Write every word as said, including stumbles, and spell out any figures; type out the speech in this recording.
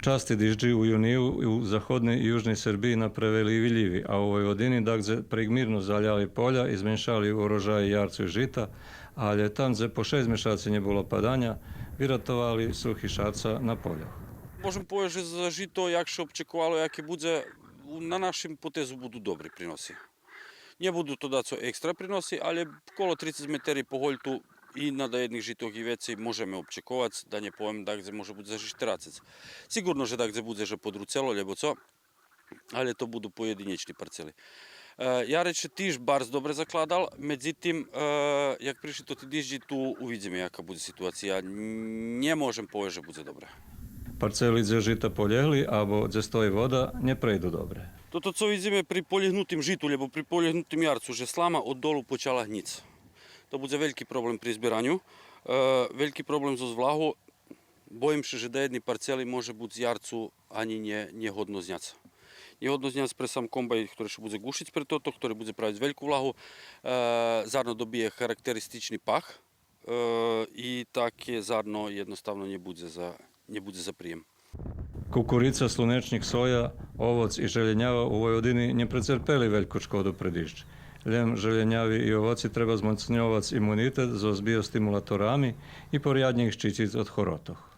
Части дижджи у юнию у заходней и южней Сербиї направели и вилїви, а у Войводини дагдзе прейґмирно заляли поля и зменшали урожаї ярцу и жита, алє там дзе по шейсц мешаци нє було паданя, виратовали сухи шарца на польох. Можем повесц же за жито, як ше обчековало, яке будзе, у-, на нашим потезу буду добри приноси. Нє буду то дацо екстра приноси, алє коло трицец метери по гольту и на даєдних житох и вецей можеме обчековац, да нє повем, дагдзе може буц за штерацец. Сиґурно же дагдзе будзе же подруцело, лєбо цо, алє то буду поєдинєчни парцели. Е, ярец ше тиж барз добре закладал, медзитим, е, як пришли тоти дижджи, ту увидзиме яка будзе ситуация. Нє можем повесц же будзе добре. Парцели дзе жита полєгли або дзе стої вода нє прейду добре. Тото цо видзиме при полєгнутим житу, лєбо при полєгнутим ярцу, же слама од долу почала гнїц. То будзе вельки проблем при збераню. Е, вельки проблем зоз влагу. Боїм ше же даєдни парцели може буц ярцу анї нє, нє годно зняц. Нє годно зняц пре сам комбайн, хтори ше будзе ґушиц пре тото, хтори будзе правиц вельку влагу. Е, зарно добиє характеристични пах. Е, и таке зарно єдноставно нє будзе за, нє будзе за приєм. Кукурица, слунечнїк, соя, овоц и желєнява у Войводини нє прецерпели вельку шкоду пре диждж. Лєм желєняви и овоци треба змоцньовац имунитет зоз биостимулаторами и поряднє их щициц од хоротох.